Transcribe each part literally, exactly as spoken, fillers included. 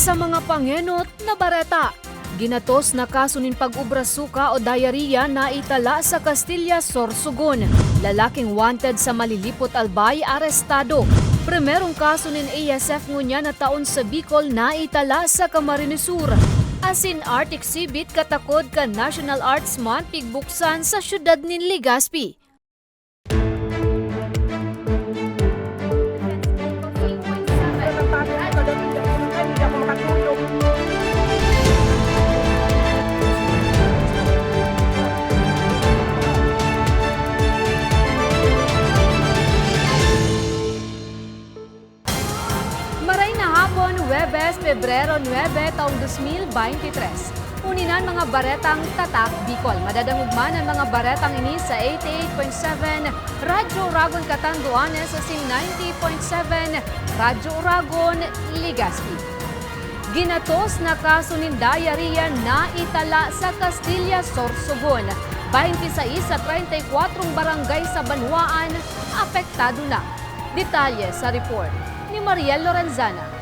Sa mga pangenot na bareta, ginatos na kaso nin pag-obra suka o diarrhea naitala sa Castilla, Sorsogon. Lalaking wanted sa Malilipot, Albay, arestado. Primerong kaso nin A S F ngunyan na taon sa Bicol naitala sa Camarines Sur. Asin art exhibit katakod kan National Arts Month pigbuksan sa siyudad nin Legazpi. Maray na hapon, Huwebes, Pebrero nuebe, taong dos mil beintitres. Uni na an mga baretang Tatak Bicol. Madadangog man an mga baretang ini sa eighty-eight point seven Radyo Oragon, Catanduanes, asin ninety point seven Radyo Oragon, Legazpi. Ginatos na kaso nin diarrhea naitala sa Castilla, Sorsogon. Baynte sais sa treinta y cuatro barangay sa banwaan apektado na. Detalye sa report ni Mariel Lorenzana.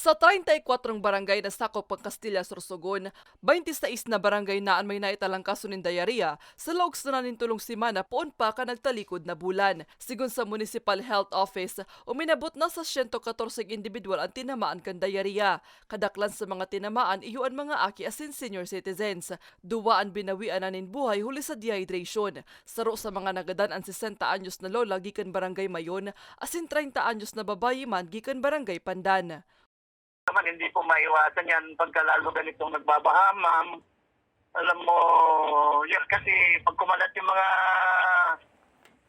Sa treinta y cuatro barangay na sakop kan Castilla, Sorsogon, baynte sais na barangay na an may naitalang kaso nin diarrhea sa laog sana nin tolong semana poon pa kan nagtalikod na bulan. Sigon sa Municipal Health Office, uminabot na sa sento katorse individual an tinamaan kan diarrhea. Kadaklan sa mga tinamaan iyo an mga aki asin senior citizens. Duwa an binawian na nin buhay huli sa dehydration. Saro sa mga nagadan an sesenta anyos na lola gikan Barangay Mayon, asin treinta anyos na babayi man gikan Barangay Pandan. Naman, hindi po maiwasan yan pagka lalo ganitong nagbabaha, ma'am. Alam mo, yan kasi pag kumalat yung mga,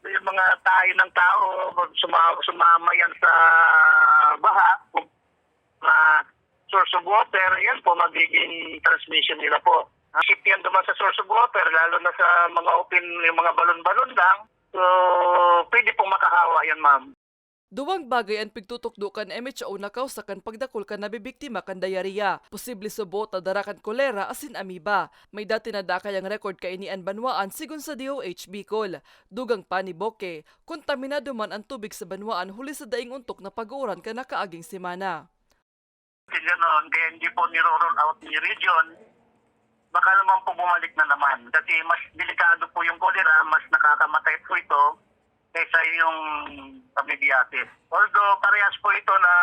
yung mga tayo ng tao, suma-, sumama yan sa baha, ma-, source of water, yan po magiging transmission nila po. Ship yan duman sa source of water, lalo na sa mga open, yung mga balon-balon lang. So, pwede pong makahawa yan, ma'am. Duwang bagay an pigtutukdo kan M H O na kawsa kan pagdakul kan nabibiktima kan diarrhea, posible subo ta dara kan kolera asin amoeba. May dati na dakay ang record kaini an banwaan, sigon sa D O H Bicol. Dugang pa ni Boque, kontaminado man an tubig sa banwaan huli sa daing ontok na pag-uuran kan nakaaging semana. Ganon, kaya hindi po niro-rule out ni region. Baka naman po bumalik na naman. Kasi mas delikado po yung cholera, mas nakakamatay po ito kaysa yung amoebiasis. Although parehas po ito na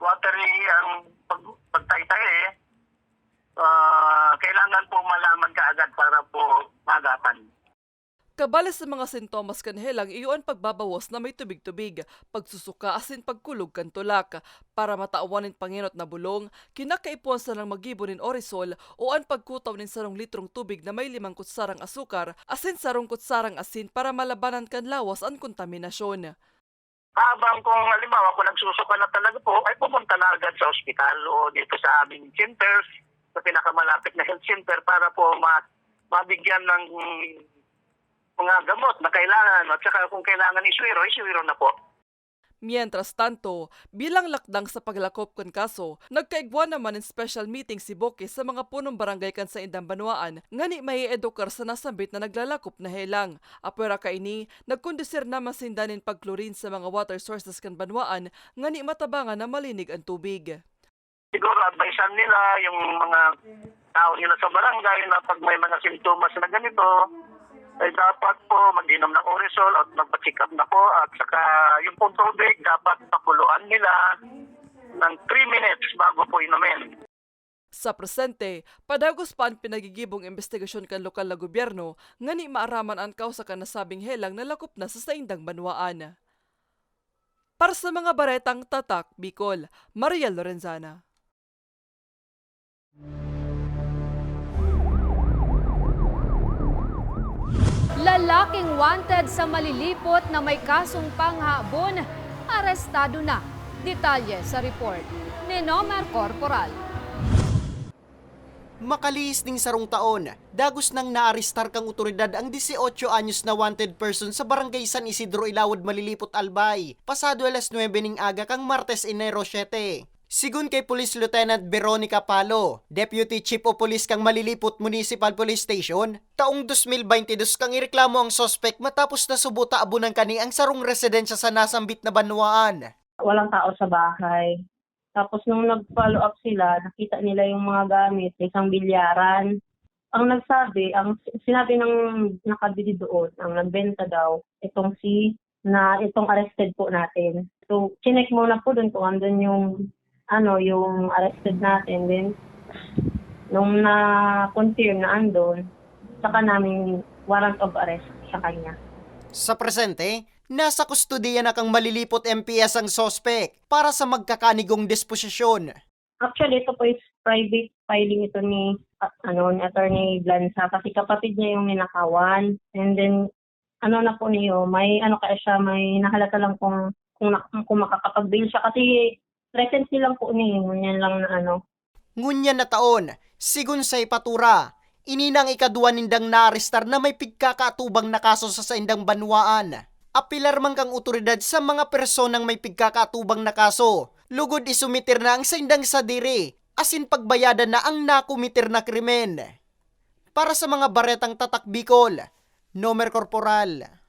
watery ang pag-, pagtaytay eh, ah, kailangan po malaman kaagad para po maagapan. Kabali sa mga sintomas kan helang iyo an pagbabawas na may tubig-tubig, pagsusuka asin pagkulog kan tulak. Para matawan nin pangenot na bulong, kinakaipuhan sanang maggibo nin Orisol o an pagkutaw nin sarong litrong tubig na may limang kutsarang asukar asin sarong kutsarang asin para malabanan kan lawas an kontaminasyon. Habang kung halimbawa, kung nagsusuka na talaga po, ay pumunta na agad sa ospital o dito sa aming centers, sa pinakamalapit na health center para po ma-, mabigyan ng mga gamot na kailangan at saka kung kailangan iswero, iswero na po. Mientras tanto, bilang lakdang sa paglakop kan kaso, nagkaigwa naman nin special meeting si Boque sa mga punong barangay kan saindang banwaan ngani maiedukar sa nasambit na naglalakop na helang. Apwera kaini, nagkondusir naman sinda nin pag-chlorine sa mga water sources kan banwaan ngani matabangan na malinig an tubig. Siguro advisean nila yung mga tao nila sa barangay na pag may mga sintomas na ganito, ay dapat po mag-inom ng Orisol at magpa-check up na po at saka yung pong tubig dapat pakuluan nila ng three minutes bago po inumin. Sa presente, padagos pa an pinagigibong imbestigasyon kan lokal na gobyerno ngani maaraman an kawsa kan nasabing helang na lakop na sa saindang banwaan. Para sa mga baretang Tatak Bicol, Mariel Lorenzana. Lalaking wanted sa Malilipot na may kasong panghabon, arestado na. Detalye sa report ni Nomer Corporal. Makalihis ning sarong taon, dagos nang naarestar kan otoridad ang dieciocho anyos na wanted person sa Barangay San Isidro, Ilawod, Malilipot, Albay, pasado alas nuebe ning aga kan Martes, Enero siete. Sigon kay Police Lieutenant Veronica Palo, Deputy Chief of Police kan Malilipot Municipal Police Station, taong dos mil baynte dos kang ireklamo ang suspek matapos nasubo tabonan kani ang sarong residensya sa nasambit na banwaan. walang tao sa bahay. Tapos nung nag-follow up sila, nakita nila yung mga gamit sa isang bilyaran. Ang nagsabi, ang sinabi ng nakabili doon, ang nagbenta daw, itong si, na itong arrested po natin. So, chinek muna po doon kung andun yung, ano, yung arrested natin. Then, nung na-confirm na andun, saka namin warrant of arrest sa kanya. Sa presente, nasa kustodiya na kan Malilipot M P S ang suspek para sa magkakanigong disposisyon. Actually, ito po is private filing ito ni, ah, ano, ni Attorney Blanza kasi kapatid niya yung ninakawan. And then, ano na po niyo, may ano kaya siya, may nahalata lang kung, kung, na, kung makakapag-bail siya kasi recently lang po niyo, yan lang na ano. Ngunyan na taon, sigon sa ipatura, ini na ang ikaduwa nindang naarestar na may pigkakaatubang na kaso sa saindang banwaan. Apelar man kan awtoridad sa mga personang may pigkakaatubang na kaso, lugod isumiter na ang saindang sadiri, asin pagbayadan na ang nakometer na krimen. Para sa mga baretang Tatak Bicol, Nomer Corporal.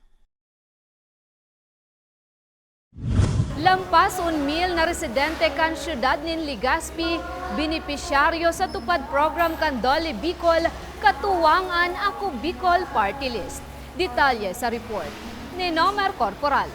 Lampas un mil na residente kan siyudad nin Legazpi benepisyaryo sa TUPAD program kan DOLE Bicol, katuwang an Ako Bicol Party List. Detalye sa report ni Nomer Corporal.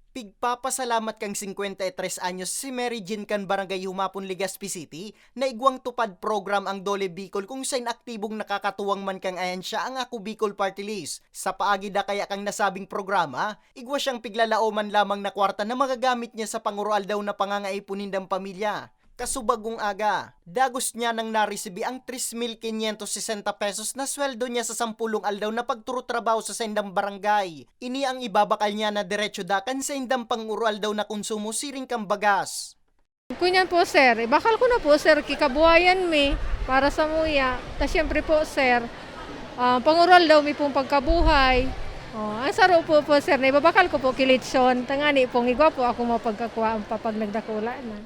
Pigpapasalamat kan singkwenta y tres anyos si Mary Jean kan Barangay Humapon, Legazpi City, na igwang TUPAD program ang DOLE Bicol, kung sain aktibong nakakatuwang man kan ahensya ang Ako Bicol Party List. Sa paagi da kaya kan nasabing programa, igwa siyang piglalaoman lamang na kwarta na magagamit niya sa pangoroaldaw na pangangaipo nindang pamilya. Kasubagong aga, dagos niya nang naresibi ang tres mil quinientos sesenta pesos na sweldo niya sa sampolong aldaw na pagturutrabaho sa saindang barangay. Ini ang ibabakal niya na diretso da kan saindang pangoroaldaw na konsumo siring kan bagas. Ngunyan po, sir, ibakal ko na po, sir, kikabuhayan mi para samuya. Ta siyempre po, sir, ah, pangoroaldaw mi pong pagkabuhay. Oh, ang saro po po, sir, na ibabakal ko po ki lechon. Tangani pong igwa po ako mapagkakwa ang papag nagdakula na.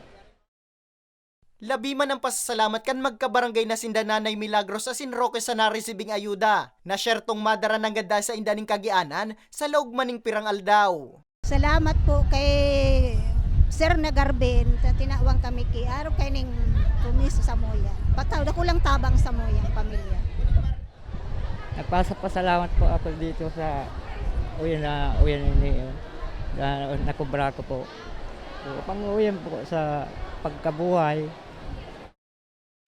Labi man ang pasasalamat kan magkabarangay na sinda Nanay Milagros asin Roque sa naresibing ayuda, na syertong madara nanggad daa sainda nin kagianan sa laog man nin pirang aldaw. Salamat po kay Sir Nagarben, ta tinawag kami ki arog kaining kumiso samuya. Pataw, dakulang tabang samuya, pamilya. Nagpasapasalamat po ako dito sa uyan na, uyan ini, oh, na nakubra ko po. So, pang-uyan po sa pagkabuhay.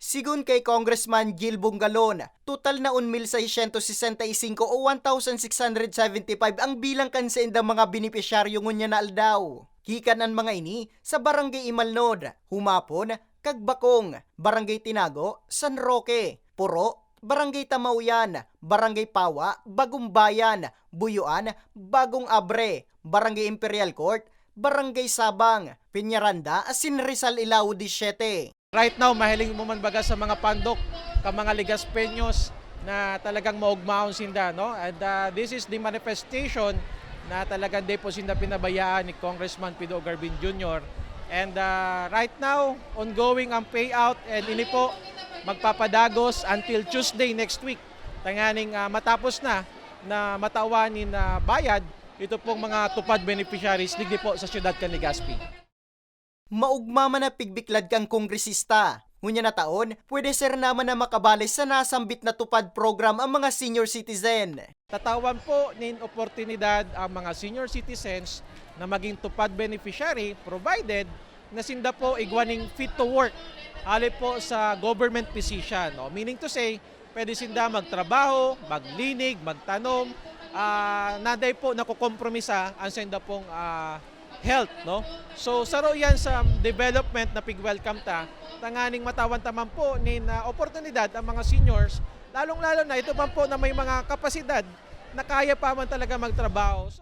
Sigon kay Congressman Gil Bongalon, total na un mil seiscientos sesenta y cinco o one thousand six hundred seventy five ang bilang kan saindang mga benepisyaryo ngunyan na aldaw. Gikan an mga ini sa Barangay Imalnod, Humapon, Kagbakong, Barangay Tinago, San Roque, Puro, Barangay Tamauyan, Barangay Pawa, Bagong Bayan, Buyuan, Bagong Abre, Barangay Imperial Court, Barangay Sabang, Peñaranda, asin Rizal Ilao disyete. Right now, mahiling mo man baga sa mga pandok ka mga Legazpeños na talagang maugmaon sinda, no? And, ah, this is the manifestation na talagang di po sinda pinabayaan ni Congressman Pido Garvin Junior. And, ah, right now, ongoing ang payout and ini po magpapadagos until Tuesday next week. Tanganing, ah, matapos na, na matawan nin, ah, bayad ito pong mga TUPAD beneficiaries digdi po sa siyudad kan Legazpi. Maugma man na pigbiklad kan kongresista. Ngunyan na taon, pwede sana man na makabalik sa nasambit na TUPAD program ang mga senior citizen. Tatawan po nin oportunidad ang mga senior citizens na maging TUPAD beneficiary, provided na sinda po igwa nin fit to work hali po sa government position, no? Meaning to say, pwede sinda magtrabaho, maglinig, magtanom, ah, na dai po nakokompromisa ang sainda pong, ah, health, no? So, saro yan sa development na pig-welcome ta, tanganing matawan ta man po nin, ah, oportunidad ang mga seniors, lalong-lalo na ito man po na may mga kapasidad na kaya pa man talaga magtrabaho. So,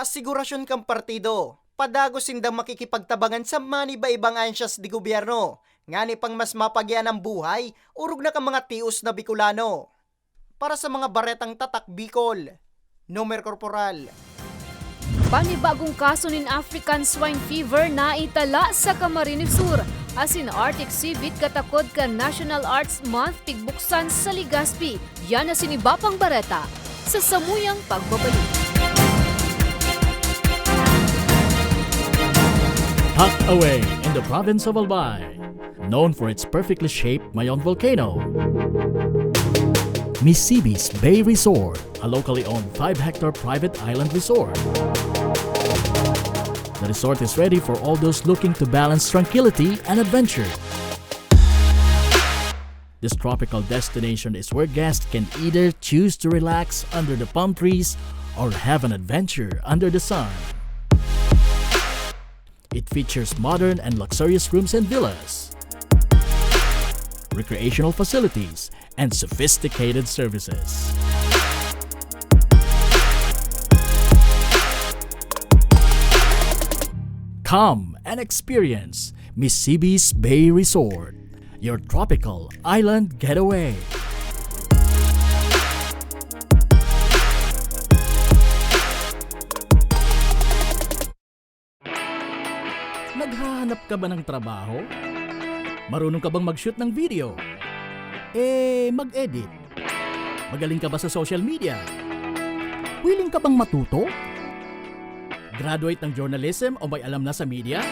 asigurasyon kan partido, padagos sindang makikipagtabangan sa maniba-ibang ansyas de gobyerno, ngani pang mas mapagian ang buhay, orog na kan mga tios na Bicolano. Para sa mga baretang Tatak Bicol, Nomer Corporal. Panibagong kaso nin African Swine Fever naitala sa Camarines Sur, asin Arctic Sea Beat katakod kan National Arts Month pigbuksan sa Legazpi. Yan asin iba pang bareta sa samuyang pagbabalik. Tucked away in the province of Albay, known for its perfectly shaped Mayon volcano. Misibis Bay Resort, a locally owned five-hectare private island resort. The resort is ready for all those looking to balance tranquility and adventure. This tropical destination is where guests can either choose to relax under the palm trees or have an adventure under the sun. It features modern and luxurious rooms and villas, recreational facilities, and sophisticated services. Come and experience Misibis Bay Resort, your tropical island getaway. Naghahanap ka ba ng trabaho? Marunong ka bang mag-shoot ng video? Eh, mag-edit? Magaling ka ba sa social media? Willing ka bang matuto? Graduate ng journalism o may alam na sa media?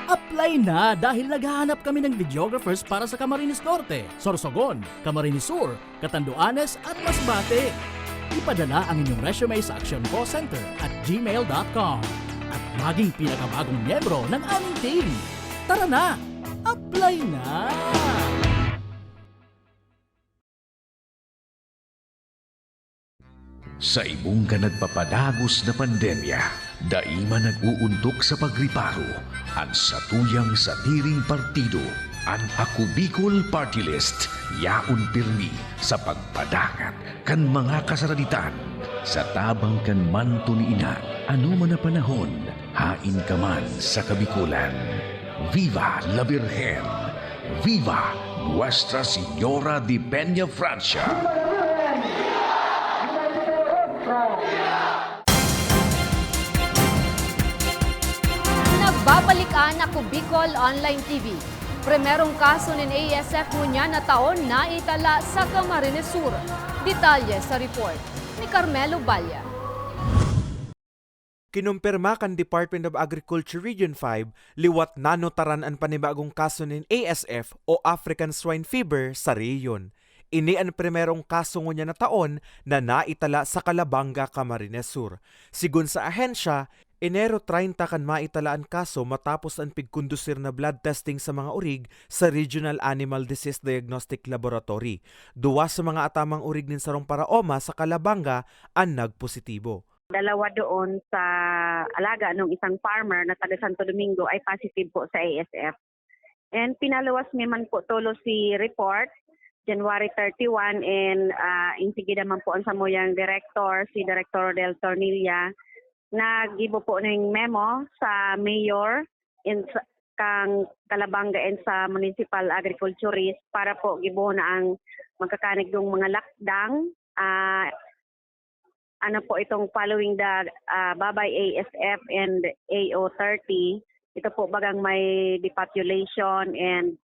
Apply na, dahil naghahanap kami ng videographers para sa Camarines Norte, Sorsogon, Camarines Sur, Catanduanes at Masbate. Ipadala ang inyong resume sa actioncallcenter at gmail dot com at maging pinakabagong miyembro ng aming team. Tara na! Apply na! Sa ibong kan nagpapadagos na pandemya, dai man nag-uuntok sa pagriparo an satuyang sadiring partido. An Ako Bicol Party List yaon pirmi sa pagpadangat kan mga kasaraditan. Sa tabang kan manto ni Ina, anoman na panahon, haen ka man sa Kabikolan. Viva la Virgen! Viva Nuestra Señora de Peña Francia! Nagbabalik an Ako Bicol Online T V. Primerong kaso nin A S F ngunyan na taon naitala sa Camarines Sur. Detalye sa report ni Carmelo Balla. Kinumpirma kan Department of Agriculture Region five, liwat nanotaran an panibagong kaso nin A S F o African Swine Fever sa rehiyon. Ini an primerong kaso ngunyan na taon na naitala sa Calabanga, Camarines Sur. Sigon sa ahensya, Enero treinta kan maitala an kaso matapos an pigkondusir na blood testing sa mga orig sa Regional Animal Disease Diagnostic Laboratory. Duwa sa mga atamang orig nin sarong paraoma sa Calabanga an nagpositibo. Dalawa doon sa alaga nung isang farmer na taga Santo Domingo ay positive po sa A S F. And pinaluwas mi man po tolos si report, January thirty-one, and, ah, insigida man po ang samuyang director, si Director Rodel Tornilla, naggibo po ning memo sa mayor and sa, kang Calabanga and sa municipal agriculturist para po gibohon na ang magkakanigdong mga lakdang, ah, ano po itong following the, ah, Babay A S F and A O thirty, ito po bagang may depopulation and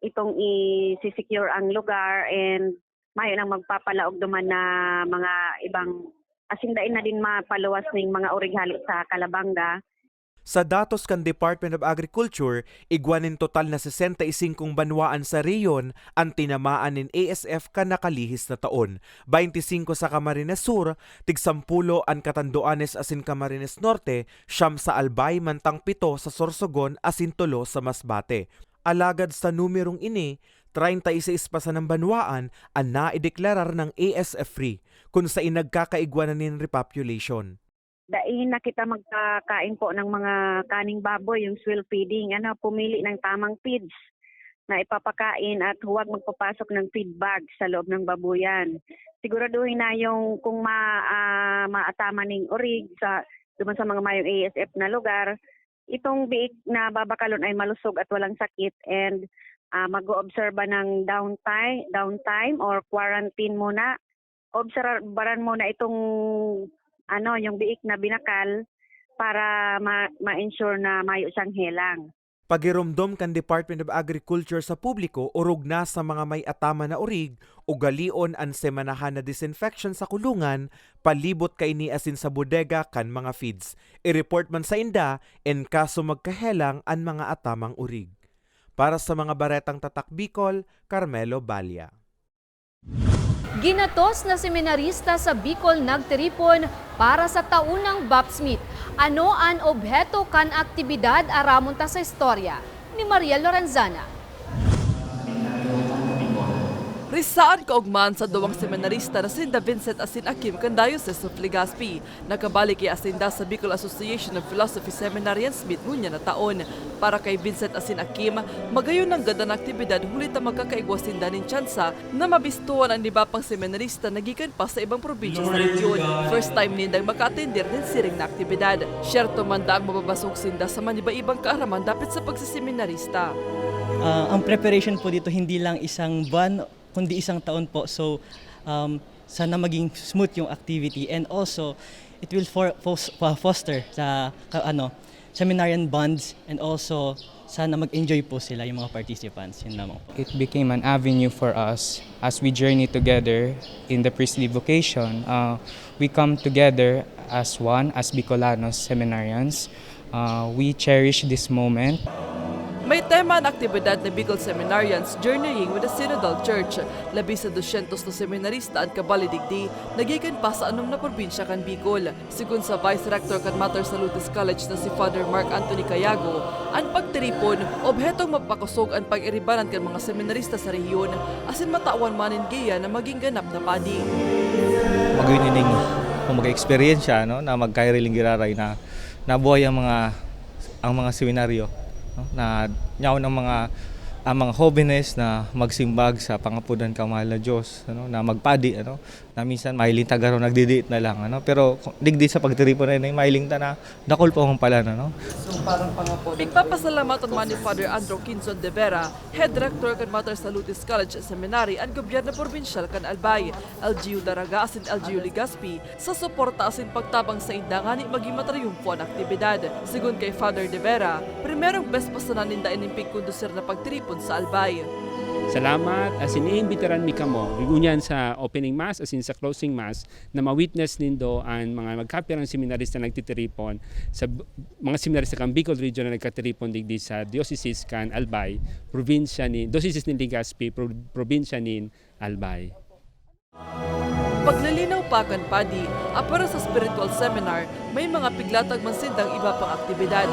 itong i-secure ang lugar and mayo nang magpapalaog duman na mga ibang, asin dai na din mapaluwas ning mga orig hale sa Calabanga. Sa datos kan Department of Agriculture, igwa nin total na sesenta y singkong banwaan sa rehiyon an tinamaan nin A S F kan nakalihis na taon. Baynte singko sa Camarines Sur, tig sampulo an Catanduanes asin Camarines Norte, siyam sa Albay, mantang pito sa Sorsogon asin tolo sa Masbate. Alagad sa numerong ini, treinta y seis pa sanang banwaan an naideklarar nang A S F free, kun sain nagkakaigwa na nin repopulation. Dai na kita magpakain po ng mga kaning baboy, yung swell feeding, ano, pumili ng tamang feeds na ipapakain at huwag magpapasok ng feed bag sa loob ng babuyan. Siguraduhin na yung kung ma-, ah, maataman ning orig sa, duman sa mga mayong A S F na lugar, itong biik na babakalon ay malusog at walang sakit and, ah, mag-oobserba ng downtime, downtime or quarantine muna. Obserbaran muna itong, ano, yung biik na binakal para ma-, ma-ensure na mayo siyang helang. Pagiromdom kan Department of Agriculture sa publiko, orog na sa mga may ataman na orig, ugalion an semanahan na disinfection sa kulungan, palibot kaini asin sa bodega kan mga feeds. I-report man sainda in kaso magkahelang an mga atamang orig. Para sa mga baretang Tatak Bicol, Carmelo Balla. Ginatos na seminarista sa Bicol nagtiripon para sa taunang Baptism. Ano an obheto kan aktibidad? Aramon ta sa istorya ni Maria Lorenzana. Risa an kaogmahan sa duwang seminarista na sinda Vincent asin Akim kan Diocese of Legazpi. Nakabalik kaya sinda sa Bicol Association of Philosophy Seminarians Meet ngunyan na taon. Para kay Vincent asin Akim, magayon nanggad an aktibidad huli ta magkakaigwa sinda nin tsansa na mabistohan an iba pang seminarista na gikan pa sa ibang probinsya sa rehiyon. First time nindang makaatender nin siring na aktibidad. Siyerto man daang mababasog sinda sa maniba-ibang kaaraman dapit sa pagsiseminarista. Ah, ang preparation po dito hindi lang isang buwan, kundi isang taon po. So, um, sana maging smooth yung activity and also it will for, fos- uh, foster sa ka- ano, seminarian bonds and also sana mag-enjoy po sila yung mga participants. Yun lamang po. It became an avenue for us as we journey together in the priestly vocation. Uh, we come together as one, as Bicolanos seminarians. Uh, we cherish this moment. May tema an aktibidad na Bicol Seminarians Journeying with the Synodal Church. Labi sa dosyentos na seminarista an kabali digdi, nagikan pa sa anom na probinsya kan Bicol. Sigon sa Vice Rector kan Mater Salutis College na si Father Mark Anthony Cayago, an pagtiripon, obhetong mapakosog an pag-iribanan kan mga seminarista sa rehiyon asin matawan man nin giya na maging ganap na padi. Magayon ining, kumbaga, eksperyensya, no, na magkairiling giraray na nabuhay ang mga, ang mga seminaryo, no, na yaon ang mga, ang mga hobenes na magsimbag sa pangapodan kan mahal na Diyos, ano, na magpadi, ano, na minsan mahiling ta garo nagdidiit na lang, ano, pero digdi sa pagtiripon na ini, mahiling ta na dakul pa man pala, no? Pigpapasalamatan man ni Father Andrew Quinzon de Vera, Head Rector kan Mater Salutis College Seminary, an gobyerno probinsyal kan Albay, L G U Daraga asin L G U Legazpi sa suporta asin pagtabang sainda ngani magin matriyumfo an aktibidad. Sigon kay Father de Vera, primerong bes pa sana ninda ining pigkondusir na pagtiripon sa Albay. Salamat asin iimbitaran mi kamo, ngunyan sa opening mass asin sa closing mass, na ma-witness nindo an mga magkapirang seminarista na nagtitiripon sa b- mga seminarista kan Bicol Region na nagkatiripon digdi sa diocese kan Albay, probinsya ni diocese ni Legazpi, pro- probinsya nin Albay. Paglilinaw pa kan padi, apwera sa spiritual seminar, may mga piglatag man sindang iba pang aktibidad.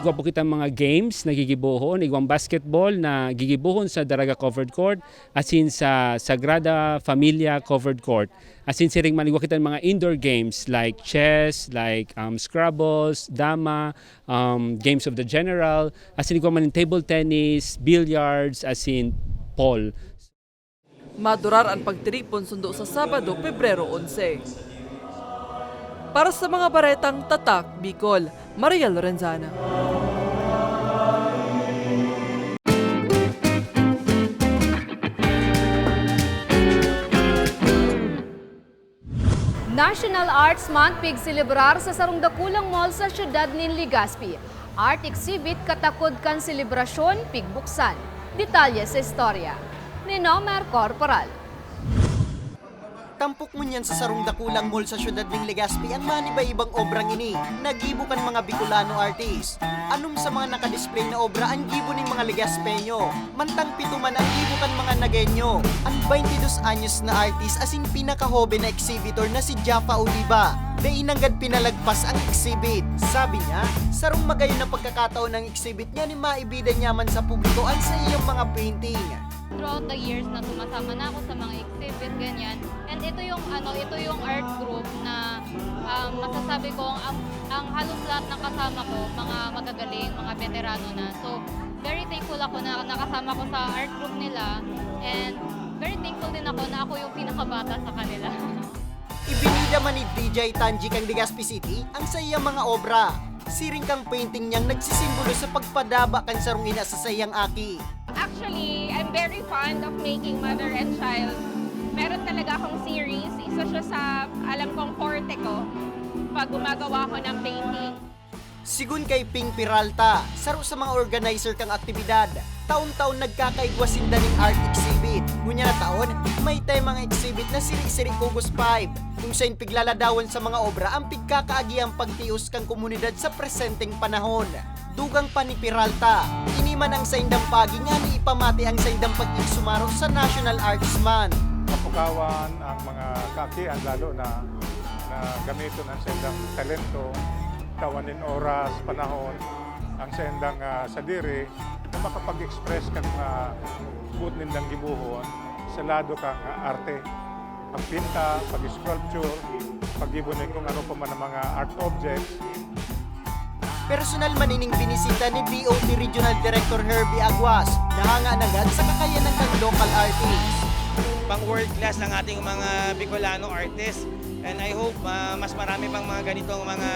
Igwa po kitang mga games na gigibohon, igwang basketball na gigibohon sa Daraga Covered Court, asin sa Sagrada Familia Covered Court. Asin siring man, igwa kitang mga indoor games like chess, like um, scrabbles, dama, um, games of the general, asin igwa man table tennis, billiards, asin pool. Madurar an pagtiripon sundo sa Sabado, Pebrero onse. Para sa mga baretang Tatak Bicol, Maria Lorenzana. National Arts Month pigselebrar sa sarong dakulang mall sa siyudad nin Legazpi. Art exhibit katakod kan selebrasyon pigbuksan. Detalye sa istorya ni Nomer Corporal. Tampok ngunyan sa sarong dakulang mall sa siyudad nin Legazpi an maniba-ibang obrang ini na gibo kan mga Bicolano artist. Anom sa mga naka-display na obra an gibo nin mga Legazpeño, mantang pito man an gibo kan mga Nagueño. An baynte dos anyos na artist asin pinakahoben na exhibitor na si Jaffa Oliva, dai nanggad pinalagpas ang exhibit. Sabi niya, sarong magayon na pagkakataon ang exhibit nganing maibida niya man sa publiko an saiyang mga painting. Throughout the years na sumasama na ako sa mga exhibit, ganyan. And ito yung, ano, ito yung art group na, um, masasabi ko, ang, ang halos lahat ng kasama ko, mga magagaling, mga veterano na. So, very thankful ako na nakasama ko sa art group nila. And very thankful din ako na ako yung pinakabata sa kanila. Ibinida man ni D J Tanji kan Legazpi City ang saiyang mga obra. Siring kang painting niyang nagsisimbolo sa pagpadaba kan sarong ina sa saiyang aki. Actually, I'm very fond of making mother and child. Meron talaga akong series. Isa siya sa, alam kong, forte ko pag gumagawa ako ng painting. Sigon kay Ping Peralta, saro sa mga organizer kan aktibidad, taon-taon nagkakaigwa sinda nin art exhibit. Ngunyan na taon, may temang exhibit na Siri-Siri Kugos five, kung saen piglaladawan sa mga obra ang pigkakaagihang pagtios kan komunidad sa presenteng panahon. Dugang pa ni Peralta, ini man ang saindang paagi ngani ipamati ang saindang pag-igsumaros sa National Arts Month. Mapukawan ang mga kaakian, lalo na, na gamiton ang saindang talento, tawan nin oras, panahon, ang saindang, ah, sadiri na makapag-express kan mga boot nindang gibohon sa lado kan, ah, arte. Pagpinta, pag-sculpture, paggibo nin kung ano pa man ang mga art objects. Personal man ining binisita ni D O T Regional Director Herbie Aguas, nahanga nanggad sa kakayanan kan local artist. Pang world class ang ating mga Bicolano artists. And I hope, ah, mas marami pang mga ganitong mga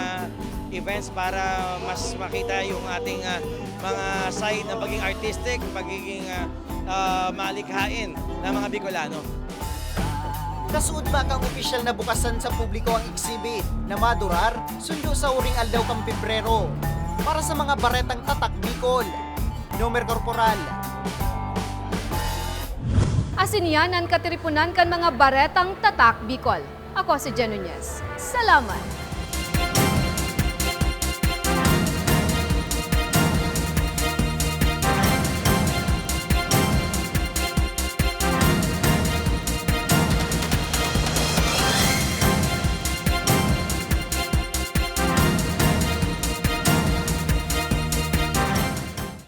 events para mas makita yung ating, ah, mga side ng pagiging artistic, pagiging, ah, ah, malikhain ng mga Bicolano. Kasuod ba kan opisyal na bukasan sa publiko ang exhibit na madurar sundo sa huring aldaw kan Pebrero? Para sa mga baretang Tatak Bicol, Nomer Corporal. Asin iyan an katiriponan kan mga baretang Tatak Bicol. Ako si Jen Nunez. Salamat!